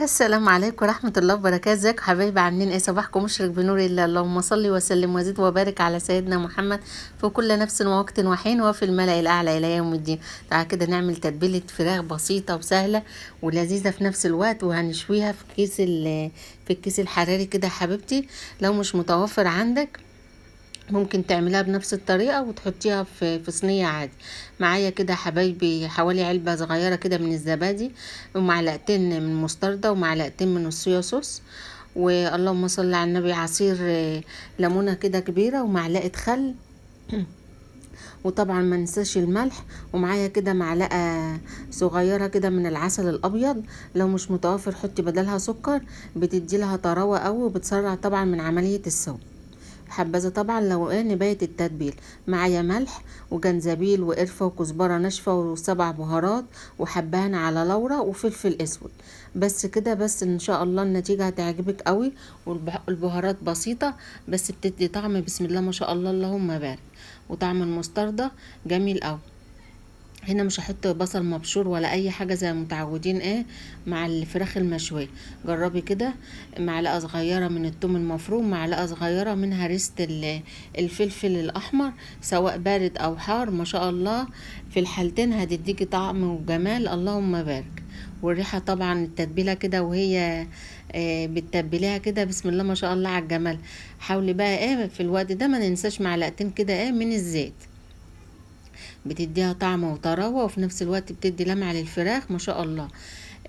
السلام عليكم ورحمة الله وبركاته. ازيكم حبايبي؟ عاملين ايه؟ صباحكم مشرق بنور الله. اللهم صل وسلم وزد وبارك على سيدنا محمد في كل نفس ووقت وحين وفي الملأ الأعلى إلى يوم الدين. تعالى كده نعمل تتبيلة فراخ بسيطة وسهلة ولذيذة في نفس الوقت، وهنشويها في الكيس الحراري كده يا حبيبتي. لو مش متوفر عندك ممكن تعمليها بنفس الطريقة وتحطيها في صينية عادي. معايا كده حبايبي حوالي علبة صغيرة كده من الزبادي، ومعلقتين من مستردة، ومعلقتين من الصويا صوص، واللهم صل على النبي، عصير ليمونة كده كبيرة، ومعلقة خل، وطبعا ما ننساش الملح، ومعايا كده معلقة صغيرة كده من العسل الأبيض. لو مش متوفر حطي بدلها سكر، بتدي لها طراوة قوي وبتسرع طبعا من عملية السوى. حبذا طبعا لو ايه نباية التتبيل. معايا ملح وجنزبيل وقرفة وكزبرة ناشفة وسبع بهارات وحبهان على لورا وفلفل اسود، بس كده. بس ان شاء الله النتيجة هتعجبك قوي، والبهارات بسيطة بس بتدي طعم بسم الله ما شاء الله اللهم بارك، وطعم المستردة جميل قوي. هنا مش هحط بصل مبشور ولا اي حاجة زي ما متعودين ايه مع الفراخ المشويه. جربي كده معلقه صغيرة من الثوم المفروم، معلقه صغيرة من هريسه الفلفل الاحمر سواء بارد او حار، ما شاء الله في الحالتين هتديكي طعم وجمال اللهم بارك. والريحه طبعا التتبيله كده وهي بتتبليها كده بسم الله ما شاء الله على الجمال. حاولي بقى ايه في الوقت ده ما ننساش معلقتين كده ايه من الزيت، بتديها طعم وطراوه وفي نفس الوقت بتدي لمعة للفراخ ما شاء الله.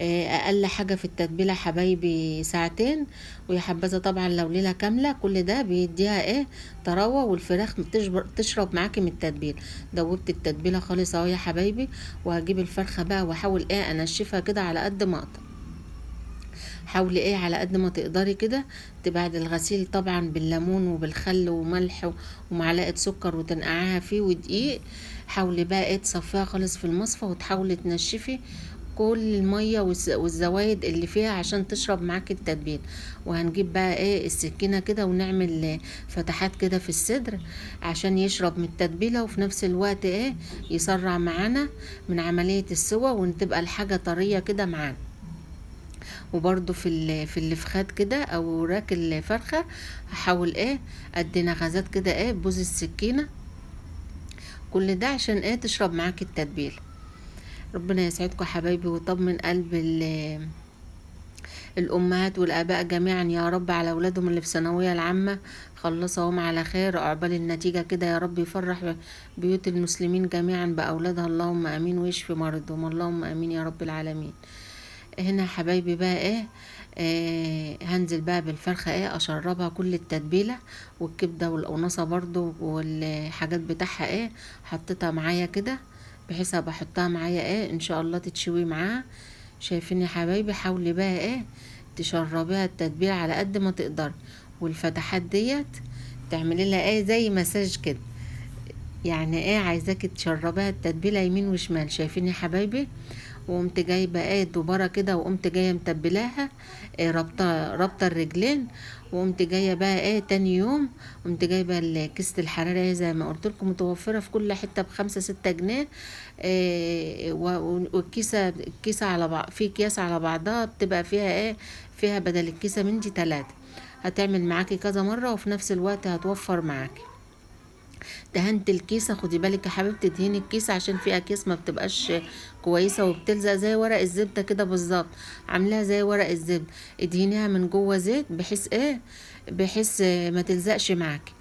اقل حاجة في التتبيله حبايبي ساعتين، ويا حبذا طبعا لو ليلة كاملة. كل ده بيديها ايه طراوه، والفراخ تشرب معاكي من التتبيله. دوبت التتبيله خالص اهو يا حبايبي، وهجيب الفرخه بقى واحاول ايه انشفها كده على قد ما اقدر. حاولي ايه على قد ما تقدري كده بعد الغسيل طبعا بالليمون وبالخل وملح ومعلقة سكر وتنقعيها فيه ودقيق. حاولي بقى ايه تصفيها خالص في المصفى، وتحاولي تنشفي كل المية والزوايد اللي فيها عشان تشرب معاكي التتبيل. وهنجيب بقى ايه السكينة كده ونعمل فتحات كده في الصدر عشان يشرب من التتبيله، وفي نفس الوقت ايه يسرع معانا من عملية السوى، وتبقى الحاجة طرية كده معانا. وبرده في الفخاد كده او وراك الفرخه هحاول ايه ادي نغزات كده ايه بوز السكينة، كل ده عشان ايه تشرب معاك التتبيله. ربنا يسعدكم حبايبي ويطمن قلب الامهات والاباء جميعا يا رب على اولادهم اللي في الثانوية العامة، خلصهم على خير عقبال النتيجة كده يا رب، يفرح بيوت المسلمين جميعا باولادها اللهم امين، ويشفي مرضهم اللهم امين يا رب العالمين. هنا حبايبي بقى ايه هنزل بقى بالفرخه ايه اشربها كل التتبيله، والكبده والقناصه برضو والحاجات بتاعها ايه حطيتها معايا كده بحيث ابقى احطها معايا ايه ان شاء الله تتشوي معاها. شايفين يا حبايبي؟ حاولي بقى ايه تشربيها التتبيله على قد ما تقدري، والفتحات ديت تعملي لها ايه زي مساج كده، يعني ايه عايزاكي تشربيها التتبيله يمين وشمال. شايفين يا حبايبي؟ وقمت جايبه ايه الدباره كده، وقمت جاية متبلاها إيه رابطه الرجلين، وقمت جاية بقى ايه تاني يوم قمت جايبه كيسه الحرارة ايه زي ما قلت لكم متوفرة في كل حتة بخمسة ستة جنيه، إيه والكيسه الكيسة على بعض في اكياس على بعضها بتبقى فيها ايه فيها بدل الكيسة من دي 3، هتعمل معاكي كذا مرة وفي نفس الوقت هتوفر معاكي. دهنت الكيسة، خدي بالك يا حبيبتي دهني الكيسة عشان في اكياس ما بتبقاش كويسة وبتلزق زي ورق الزبدة كده بالظبط، عاملاها زي ورق الزبدة، ادهنيها من جوه زيت بحيث ايه بحيث ما تلزقش معاكي.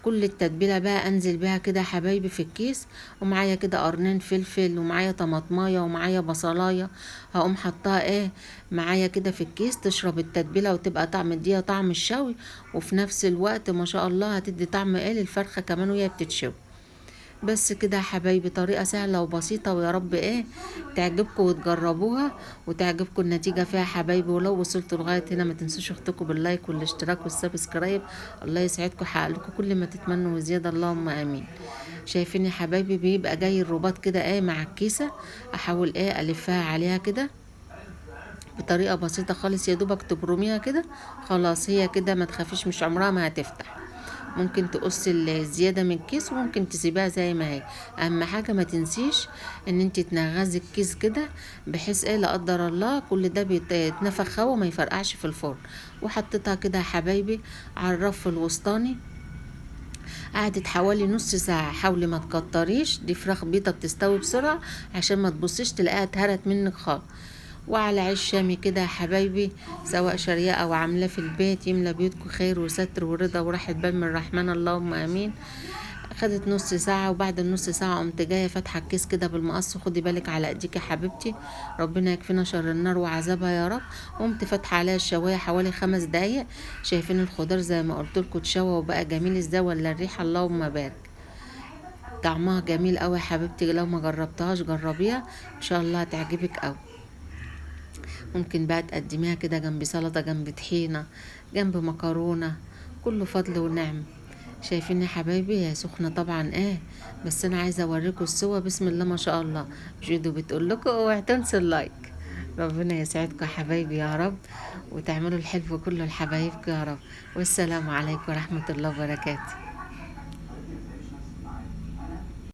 كل التتبيله بقى انزل بيها كده حبايبي في الكيس، ومعايا كده قرنين فلفل، ومعايا طماطمايه، ومعايا بصلايه، هقوم حطاها ايه معايا كده في الكيس تشرب التتبيله وتبقى طعم اديها طعم الشوي، وفي نفس الوقت ما شاء الله هتدي طعم ايه للفرخه كمان وهي بتتشوي. بس كده يا حبايبي طريقه سهلة وبسيطة، ويا رب ايه تعجبكم وتجربوها وتعجبكم النتيجة فيها حبايبي. ولو وصلتوا لغاية هنا ما تنسوش اختكم بال like والاشتراك وال subscribe، الله يسعدكم ويحقق لكم كل ما تتمنوا وزيادة اللهم امين. شايفين يا حبايبي بيبقى جاي الرباط كده ايه مع الكيسة، احاول ايه الفها عليها كده بطريقة بسيطة خالص، يا دوبك تبرميها كده خلاص هي كده، ما تخافيش مش عمرها ما هتفتح. ممكن تقصي الزيادة من الكيس وممكن تسيبها زي ما هي. اهم حاجة ما تنسيش ان انت تنغزي الكيس كده، بحيث ايه لا قدر الله كل ده بيتنفخ هوا وما يفرقعش في الفرن. وحطيتها كده يا حبايبي على الرف الوسطاني، قعدت حوالي نص ساعة. حاولي ما تكتريش، دي فراخ بيضة بتستوي بسرعة عشان ما تبصيش تلاقيها اتهرت منك خالص. وعلى عيش شامي كده يا حبايبي، سواء شارياه او عاملاه في البيت، يملى بيوتكم خير وستر ورضا وراحة بال من الرحمن، اللهم امين. خدت نص ساعة، وبعد النص ساعة قمت جاية فاتحة الكيس كده بالمقص، خدي بالك على ايديك يا حبيبتي، ربنا يكفينا شر النار وعذابها يا رب. قمت فاتحة عليها الشواية حوالي 5 دقايق. شايفين الخضار زي ما قلت لكم اتشوى وبقى جميل ازاي، ولا الريحة اللهم بارك، طعمها جميل قوي يا حبيبتي. لو ما جربتهاش جربيها ان شاء الله هتعجبك قوي. ممكن بقى تقدميها كده جنب سلطة، جنب طحينة، جنب مكرونة، كله فضل ونعم. شايفين يا حبايبي هي سخنة طبعا بس انا عايزة اوريكم السوا. بسم الله ما شاء الله. جودو بتقول لكم اوعوا تنسوا اللايك. ربنا يسعدكم يا حبايبي يا رب، وتعملوا الحلو كله لحبايبكم يا رب. والسلام عليكم ورحمة الله وبركاته.